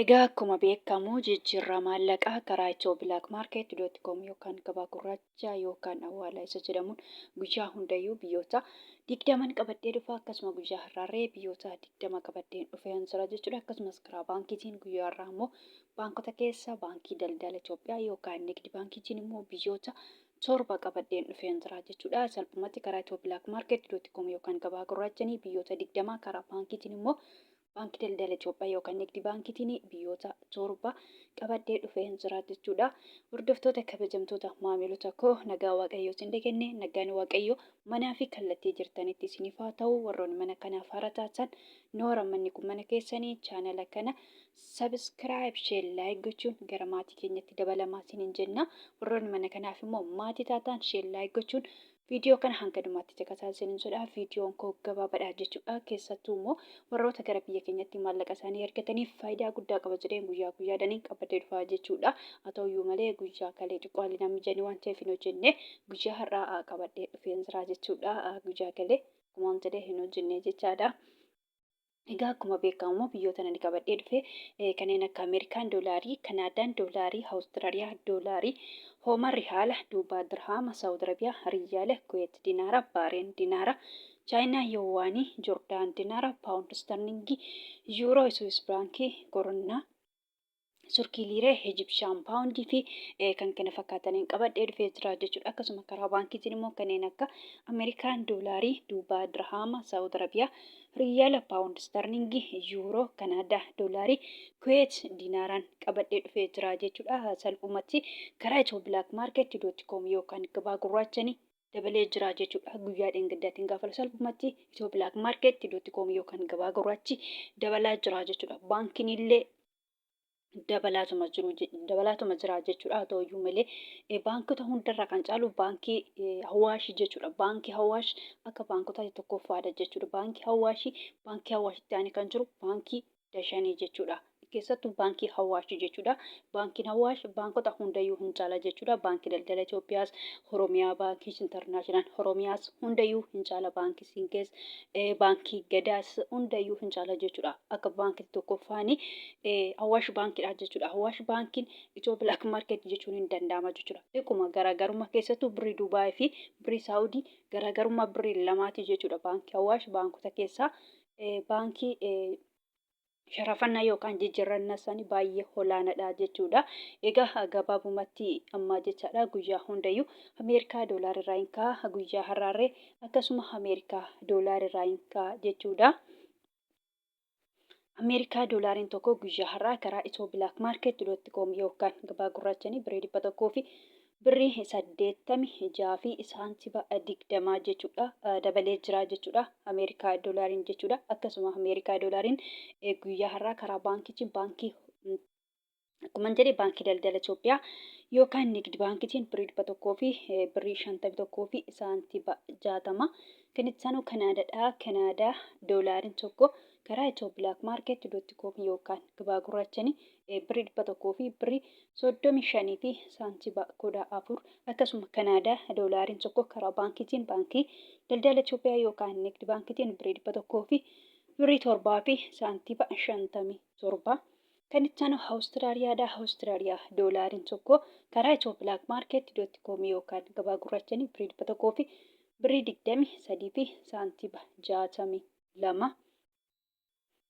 Egaa akkuma beekamu jijjiirraa maallaqaa karaa ethioblkmarket.com yookaan gabaa gurraacha yookaan awwaala isa jedhamuun guyyaa hundayyuu biyyoota 20n qabadhee dhufa. Akkasuma guyyaa har'aarree biyyoota 20 qabadheen dhufeen jira jechuudha. Akkasumas karaa baankiitiin guyyaa har'aa immoo baankota keessa Baankii Daldala Itoophiyaa yookaan Nigdi Baankiitiin immoo biyyoota 7 qabadheen dhufeen jira jechuudha. Salphumatti karaa ethioblkmarket.com yookaan gabaa gurraachanii biyyoota 20, karaa baankiitiin immoo Baankii Daldala Itoophiyaa yookaan Nigdi Baankiitiin biyyoota 7 qabadhee dhufeen jira jechuudha. Hordoftoota, kabajamtoota maamilota koo, nagaa Waaqayyoo isin kenne, nagaan Waaqayyoo manaa fi kallattii jirtanitti isiniif haa ta'u. Warroonni mana kanaaf haaraa taatan, noora, manni kun mana keessanii, chaanala kana subscribe, share, like gochuun gara maatii keenyatti dabalamaa isiniin jenna. Warroonni mana kanaaf immoo maatii taatan, share, like gochuun viidiyoo kana hanga dhumaatti caqasaa isiniin jedha. Viidiyoon koo gabaabaadha jechuudha. Keessattuu immoo warroota gara biyya keenyatti maallaqa isaanii ergataniif faayidaa guddaa qaba jedheen guyyaa guyyaadhaan qabadee dhufaa jechuudha. Haa ta'uyyuu malee guyyaa kalee xiqqoo haalli namni mijanii waan ta'eef hin hojjenne. Guyyaa har'aa qabadhee dhufeen jira jechuudha. Guyyaa kalee akkuma jedhee hin hojjenne jechaadha. Egaa akkuma beekamu biyyoota ani qabadhee dhufe kanneen akka Ameerikaan doolaarii, Kanaadaan doolaarii, Awustiraaliyaa doolaarii, Hooman rihaala, Duubaa dirhaama, Saawud Arabiyaa riyaala, Kuweet dinaara, Baareen dinaara, Chaayinaa yowaanii, Jordaan dinaara, Paawund sterlingii, Yuuroo, Swiss firaankii, Koronaa, Turkii liiree, Ijibshaan paawundii fi kan kana fakkaataniin qabadhee dhufee jira jechuudha. Akkasuma karaa baankiitiin immoo kanneen akka Ameerikaan doolaarii, Duubaa dirhaama, Saawud Arabiyaa riyaala, Paawund sterlingii, Yuuroo, Kanaadaa doolaarii, Kuweet dinaaraan qabadhee dhufee jira jechuudha. Salphumatti karaa ethioblkmarket.com yookaan gabaa gurraachanii dabalee jira jechuudha. Guyyaa dheengaddaatiin gaafa salphumatti ethioblkmarket.com yookaan gabaa gurraachi dabalaa jira jechuudha. Baankiin illee dabalaatuma jiru, dabalaatuma jira jechuudha. Haa ta'uyyuu malee baankota hundarraa kan caalu Baankii Hawaashii jechuudha. Baankii Hawaash akka baankota tokkoffaadha jechuudha. Baankii Hawaashii, Baankii Hawaashitti aanee kan jiru Baankii Dashanii jechuudha. Keessattuu Baankii Hawaash jechuudha. Baankiin Hawaash baankota hundayyuu hin caala jechuudha. Baankii Daldala Itoophiyaas, Oromiyaa Baankii Intarnaashinaal Oromiyaas hundayyuu hin caala. Baankii Siinqees, Baankii Gadaas hundayyuu hin caala jechuudha. Akka baankii tokkoffaani Hawaash baankiidha jechuudha. Hawaash baankiin Ethio Black Market jechuun hin danda'ama jechuudha. Xiqquma garaagarummaa keessattuu birrii Dubaayii fi birrii Saawudii garaagarummaa birrii lamaati jechuudha. Baankii Hawaash baankota keessaa baankii sharafannaa yookaan jijjiirrannaa isaanii baay'ee olaanaadha jechuudha. Egaa gabaabumatti ammaa jechaadha, guyyaa hundayyuu Ameerikaa doolaar irraa hin ka'a, guyyaa har'aarree akkasuma Ameerikaa doolaar irraa hin ka'a jechuudha. Ameerikaa doolaariin tokko guyyaa har'aa karaa ethioblkmarket.com yookaan gabaa gurraachanii birrii 100 fi birrii 86 fi saantima 20 jechuudha, dabalee jira jechuudha Ameerikaa doolaariin jechuudha. Akkasuma Ameerikaa doolaariin guyyaa har'aa karaa baankichi, baankii akkuma jedhe Baankii Daldala Itoophiyaa yookaan Nigdi Baankitiin birrii 100 fi birrii 51 fi saantima 60. Kan itti aanu Kanaadaadha. Kanaadaa doolaariin tokko karaa ethioblkmarket.com yookaan gabaa gurraachanii birrii 100 fi birrii 35 fi saantima 14. Akkasuma Kanaadaa doolaariin tokko karaa baankiitiin, Baankii Daldala Itoophiyaa yookaan Nigdi Baankiitiin birrii 100 fi birrii 7 fi saantima 57. Kan itti aanu Awustiraaliyaadha. Awustiraaliyaa doolaariin tokko karaa ethioblkmarket.com yookaan gabaa gurraachanii birrii 100 fi birrii 23 fi saantima 62.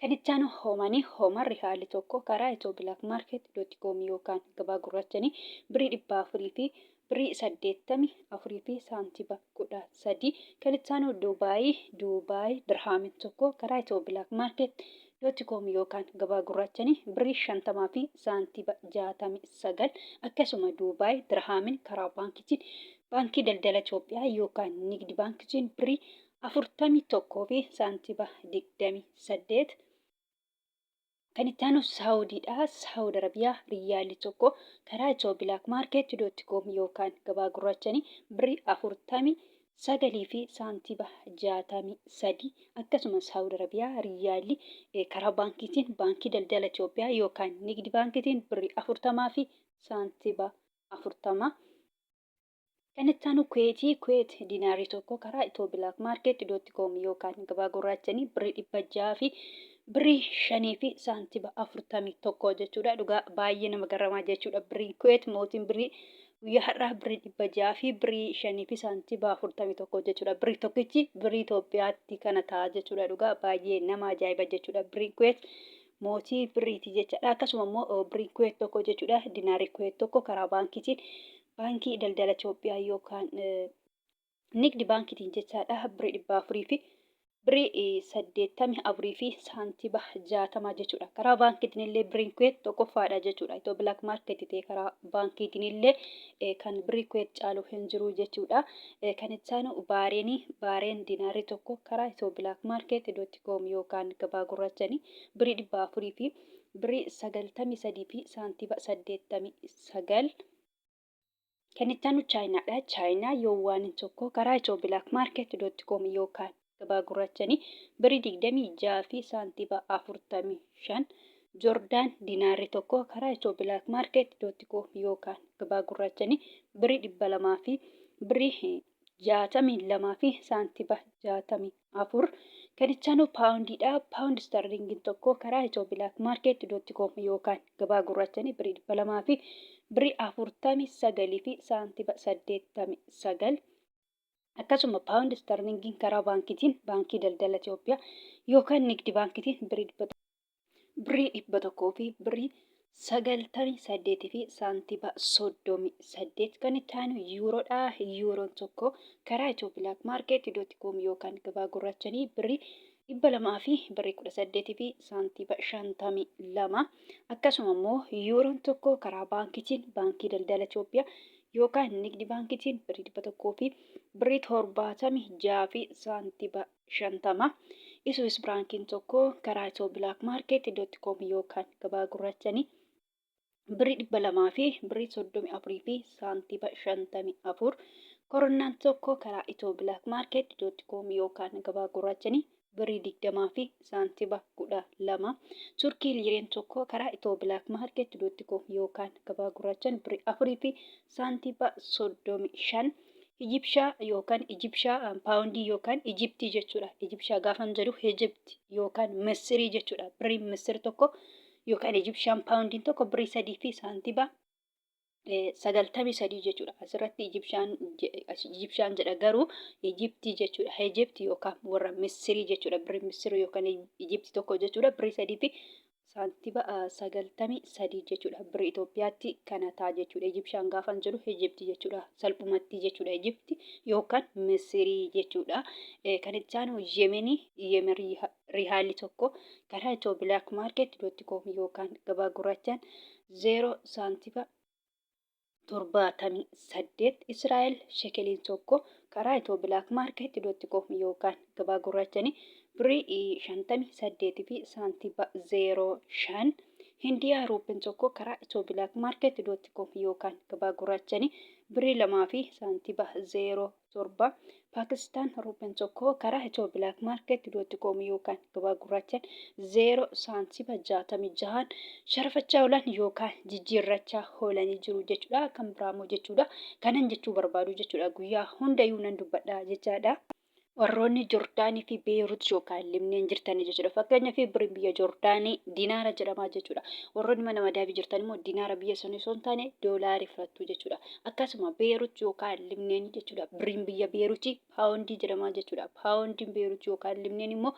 Kan itti aanu Hoomanii, Hooman rihaalli tokko karaa ethioblkmarket.com yookaan gabaa gurraachanii birrii 400 fi birrii 84 fi saantima 13. Kan itti aanu Duubaayii, Duubaay dirhaamiin tokko karaa ethioblkmarket.com yookaan gabaa gurraachanii birrii 50 fi saantima 69. Akkasuma Duubaay dirhaamiin karaa baankiitiin, Baankii Daldala Itoophiyaa yookaan Nigdi Baankiitiin birrii 41 fi saantima 28. Kan itti aanu Saawudiidha. Saawud Arabiyaa riyyaalli tokko karaa ethioblkmarket.com yookaan gabaa gurraachanii birrii 49 fi saantima 63. Akkasuma Saawud Arabiyaa riyyaalli karaa baankiitiin, Baankii Daldala Itoophiyaa yookaan Nigdi Baankiitiin birrii 40 fi saantima 40. Kan itti aanu Kuweetii. Kuweet dinaarii tokko karaa ethioblkmarket.com yookaan gabaa gurraachanii birrii 600 fi Birrii 5 fi saantiba 41 jechuudha. Dhugaa baay'ee nama garramaa jechuudha. Birriin Kuweet mootiin birrii guyyaa har'aa birrii 600 fi birrii 5 fi saantiba 41 jechuudha. Birrii tokkichi birrii Itoophiyaatti kana ta'a jechuudha. Dhugaa baay'ee nama ajaa'iba jechuudha. Birriin Kuweet mootii birriiti jechaadha. Akkasuma immoo birriin Kuweet tokko jechuudha. Dinaarii Kuweet tokko karaa baankiitiin baankii daldala Itoophiyaa yookaan Nigdi baankiitiin jechaadha birrii 400 fi birrii 84 fi saantiba 60 jechuudha. Karaa baankiitiin illee birriin Kuweet tokkoffaadha jechuudha. Itoo bilaak maarkeetii ta'e karaa baankiitiin illee kan birrii Kuweet caalu hin jiru jechuudha. Kan itti aanu Baareenii Baareen dinaarri tokko karaa itoo bilaak maarkeet dootti koom yookaan gabaa gurraachanii birrii 400 fi birrii 93 fi saantiba 89. Kan itti aanu Chaayinaadha. Chaayinaa yoowwaaniin tokko karaa ethioblakmarket.com yookaan gabaa gurraachanii birrii 26 fi saantiba 45. Jordaan dinaarri tokko karaa ethioblakmarket.com yookaan gabaa gurraachanii birrii 200 fi birrii 62 fi saantiba 64. Kan itti aanu paawundiidha. Paawundi istarliingiin tokko karaa ethioblakmarket.com yookaan gabaa gurraachanii birrii 200 fi birrii 49 fi saantiba 89. Akkasuma paawundi istarliingiin karaa baankiitiin baankii daldala Itoophiyaa yookaan nigdi baankiitiin birrii 100 fi birrii 98 fi saantiba 38. Kan itti aanu yuuroodha. Yuuroon tokko karaa ethioblakmarket.com yookaan gabaa gurraachanii birrii 200 fi birrii 18 fi saantiba 52. Akkasuma immoo yuuroon tokko karaa baankiitiin baankii daldala Itoophiyaa yookaan nigdi baankiitiin birrii 100 fi birrii 76 fi saantiba 50. Iswiis Biraankiin tokko karaa ethioblakmarket.com yookaan gabaa gurraachanii birrii 200 fi birrii 34 fi saantiba 54. Koronnaan tokko karaa ethioblakmarket.com yookaan gabaa gurraachanii birrii 20 fi saantiba 12. Turkii liireen tokko karaa ethioblakmarket.com yookaan gabaa gurraachan birrii 4 fi saantiba 35. Ijibshaa yookaan Ijibshaa paawundii yookaan Ijibtii jechuudha. Ijibshaa gaafan jedhu Ijibti yookaan Misirii jechuudha. Birriin Misir tokko yookaan Ijibshaan paawundiin tokko birrii 3 fi saantiba 93 jechuudha. Asirratti Ijibshaan Ijibshaan jedha garuu Ijibtii jechuudha. Ijibti yookaan warra Misirii jechuudha. Birriin Misirii yookaan Ijibti tokko jechuudha. Birrii 3 fi saantiba 93 jechuudha. Birri Itoophiyaatti kana ta'a jechuudha. Ijibshaan gaafan jedhu Ijibti jechuudha. Salphumatti jechuudha. Ijibti yookaan Misirii jechuudha. Kan itti aanu Yemenii Yemen rihaalli tokko karaa Itiyoo Bilaak Maarkeet dootti koom yookaan gabaa gurraachaan 0 saantiba 78. Israa'el shekeliin tokko karaa Itiyoo Bilaak Maarkeet dootti koom yookaan gabaa gurraachanii birrii 58 fi saantiba 05. Hindiyaa ruupiin tokko karaa Itiyoo Bilaak Maarkeet dootti koom yookaan gabaa gurraachanii birrii 2 fi saantiba 07. Paakistaan ruupiin tokko karaa Itiyoo Bilaak Maarkeet dootti koom yookaan gabaa gurraachaan 0 saantiba 66n sharafachaa oolan yookaan jijjiirrachaa oolanii jiru jechuudha. Kan biraamoo jechuudha. Kanan jechuu barbaadu jechuudha. Guyyaa hundayyuu nan dubbadha jechaadha. Warroonni Jordaanii fi Beerut yookaan Libneen jirtanii jechuudha. Fakkeenyaaf birriin biyya Jordaanii dinaara jedhamaa jechuudha. Warroonni mana madaabii jirtan immoo dinaara biyya sanii osoo hin taane doolaarii fudhattu jechuudha. Akkasuma Beerut yookaan Libneen jechuudha. Birriin biyya Beeruti paawondii jedhamaa jechuudha. Paawondiin Beerut yookaan Libneen immoo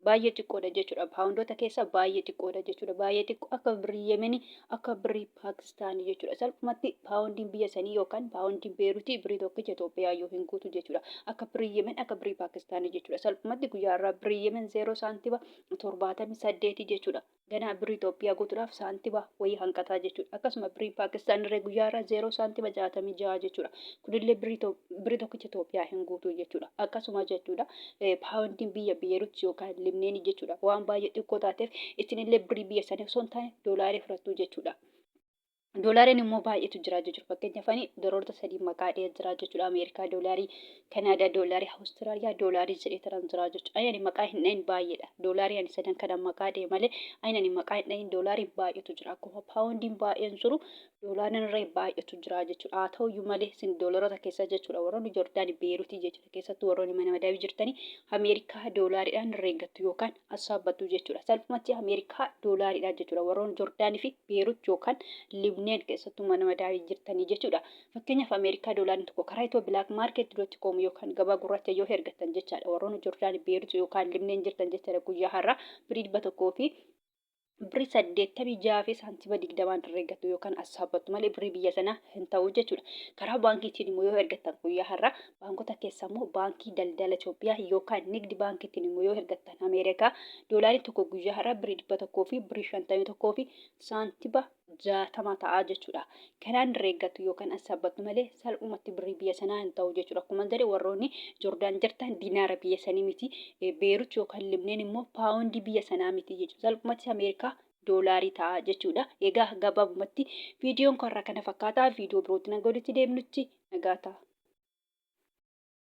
baay'ee xiqqoodha jechuudha. Paawundoota keessa baay'ee xiqqoodha jechuudha. Baay'ee xiqqoo akka birrii Yemenii, akka birrii Paakistaanii jechuudha. Salphumatti paawundiin biyya sanii yookaan paawundiin Beeruutii birrii tokkicha Itoophiyaa iyyuu hin guutu jechuudha. Akka birrii Yemen, akka birrii Paakistaanii jechuudha. Salphumatti guyyaa irraa birrii Yemen 0 saantiba 78 jechuudha. Ganaa birrii Itoophiyaa guutuudhaaf saantiba wayii hanqataa jechuudha. Akkasuma birriin Paakistaan irree guyyaa irraa 0 saantiba 66 jechuudha. Kunillee birrii tokkicha Itoophiyaa hin guutuu jechuudha. Akkasuma jechuudha paawundiin biyya Beerut yookaan Libneenii jechuudha. Waan baay'ee xiqqoo taateef isinillee birrii biyya sanii osoo hin taane doolaarii fudhattu jechuudha. Doolaariin immoo baay'eetu jira jechuudha. Fakkeenyaaf ani doolaarota sadii maqaa dhahee jira jechuudha. Ameerikaa doolaarii, Kanaadaa doolaarii, Awustiraaliyaa doolaarii jedhee taran jira jechuudha. Ani ani maqaa hin dhahin baay'eedha. Doolaarii ani sadan kana maqaa dhahe malee ani ani maqaa hin dhahin doolaariin baay'eetu jira. Akkuma paawundiin baay'een jiru doolaariin irra baay'eetu jira jechuudha. Haa ta'uyyuu malee isin doolaarota keessa jechuudha. Warroonni Joordaanii Beeruutii jechuudha. Keessattuu warroonni mana madabii jirtanii Ameerikaa doolaariidhaan herreeggattu yookaan assaabbattu jechuudha. Salphumatti Ameerikaa doolaariidha jechuudha. Warroon Jordaanii fi Beerut yookaan Libneen keessattuu mana madaawii jirtanii jechuudha. Fakkeenyaaf Ameerikaa doolaariin tokko karaa itoo black market dot com yookaan gabaa gurraacha yoo ergattan jechaadha. Warroon Jordaanii, Beerut yookaan Libneen jirtan jechaadha guyyaa har'aa birii 100 fi birrii 86 fi saantima 20n herreeggattu yookaan assaabbattu malee birrii biyya sanaa hin ta'u jechuudha. Karaa baankiitiin immoo yoo ergattan guyyaa har'aa baankota keessaa immoo baankii daldala Itoophiyaa yookaan nigdi baankiitiin immoo yoo ergattan Ameerikaa doolaariin tokko guyyaa har'aa birrii 100 fi birrii 51 fi saantima 60 ta'a jechuudha. Kanaan herreeggattu yookaan assaabbattu malee salphumatti birrii biyya sanaa hin ta'u jechuudha. Akkuma jedhe warroonni Jordaan jirtan dinaara biyya sanii miti. Beerut yookaan Libneen immoo paawundii biyya sanaa miti jechuudha. Salphumatti Ameerikaa doolaarii ta'a jechuudha. Egaa gabaabumatti viidiyoon koo har'a kana fakkaata. Viidiyoo birootti naga walitti deemnutti nagaa ta'a.